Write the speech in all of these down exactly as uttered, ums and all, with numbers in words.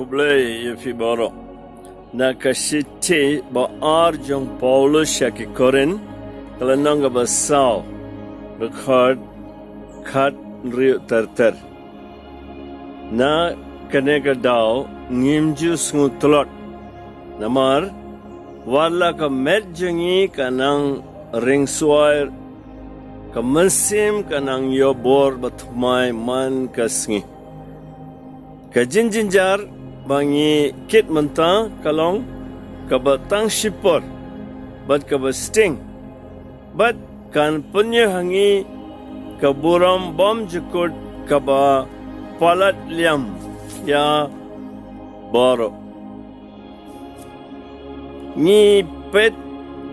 Khublei ïa phi baroh. Na ka shithi ba ar jong Paulus sha ki Korinth, ka lynnong kaba saw, dkhot khathynriew ter ter. Na kane ka daw ngim ju sngewtlot. Namar wat la ka met jong ngi ka nang ringswai, ka mynsiem ka nang ïoh bor bathymmai man ka sngi. Ka jingjynjar ba ngi kit mynta ka long kaba tang shipor bad kaba sting, bad kan pynïoh ha ngi ka burom bymjukut kaba palat liam ïa baroh. Ngi peit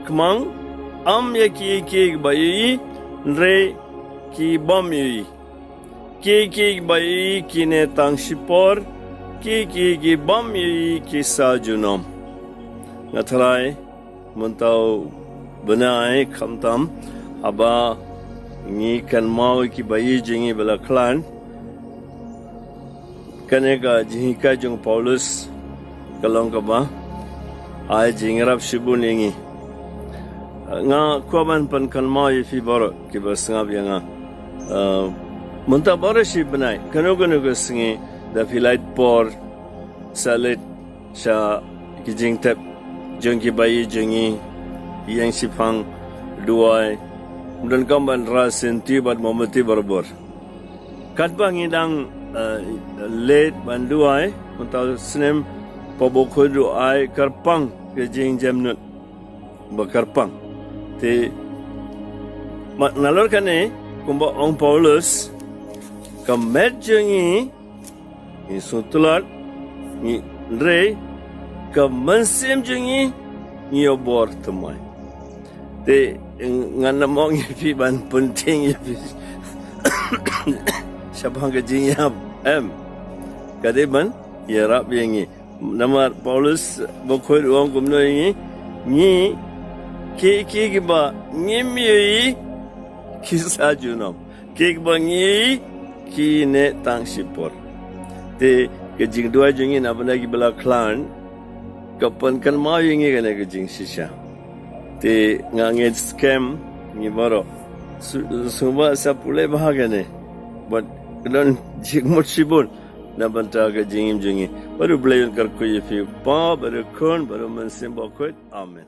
khmang, ym ïa ki, ki ba ïohi, hynrei ki bym ïohi. Ki, ki ba ïohi ki ne tang shipor, ki, ki, ki bym ïohi ki sa junom. Nga tharai mynta u bnai khamtam haba ngi kynmaw ïa ki ba ïohi jong ngi ba la khlaiñ. Kane ka jinghikai jong Paulus ka long kaba ai jingïarap shibun ïa ngi. Nga kwah ban pynkynmaw ïa phi baroh kiba sngap ïa nga. Uh, mynta baroh shi bnai, kano kano ka sngi, da phi lait por, sa leit sha ki jingtep jong ki ba ïohi jong ngi, ïeng shiphang, duwai, ym donkam ban rah senti bad mombati barabor. Katba ngi dang, eh, leit ban duwai, mynta u snem, pa bakhuid ruh ai kyrpang ka jingjemnud ba kyrpang. Te, ma-, nalor kane, kumba ong Paulus, ka met jong ngi, ngi sngewtynnat, ngi, hynrei ka mynsiem jong ngi, ngi ïoh bor thymmai. Te ngan ym ong ïa phi ban pyntieng ïa phi shaphang ka jingïap, em. Ka dei ban ïarap ïa ngi. Namar Paulus bakhuid u ong kumno ïa ngi, ngi, ki, ki, kiba ngim ïohi ki sa junom. Ki ba ngi ki ne tang shipor. Te ka jingduwai jong ngi na bynta ki ba la khlaiñ ka pynkynmaw ïa ngi kane ka jingshisha. Te nga ngeit skhem ngi baroh. Su-, sngewbha sa pule bha kane. Bad ka don jingmut shibun na bynta ka jingim jong ngi. Bad U Blei un kyrkhu ïa phi, Pa, bad U Khun, bad U Mynsiem Bakhuid. Amen.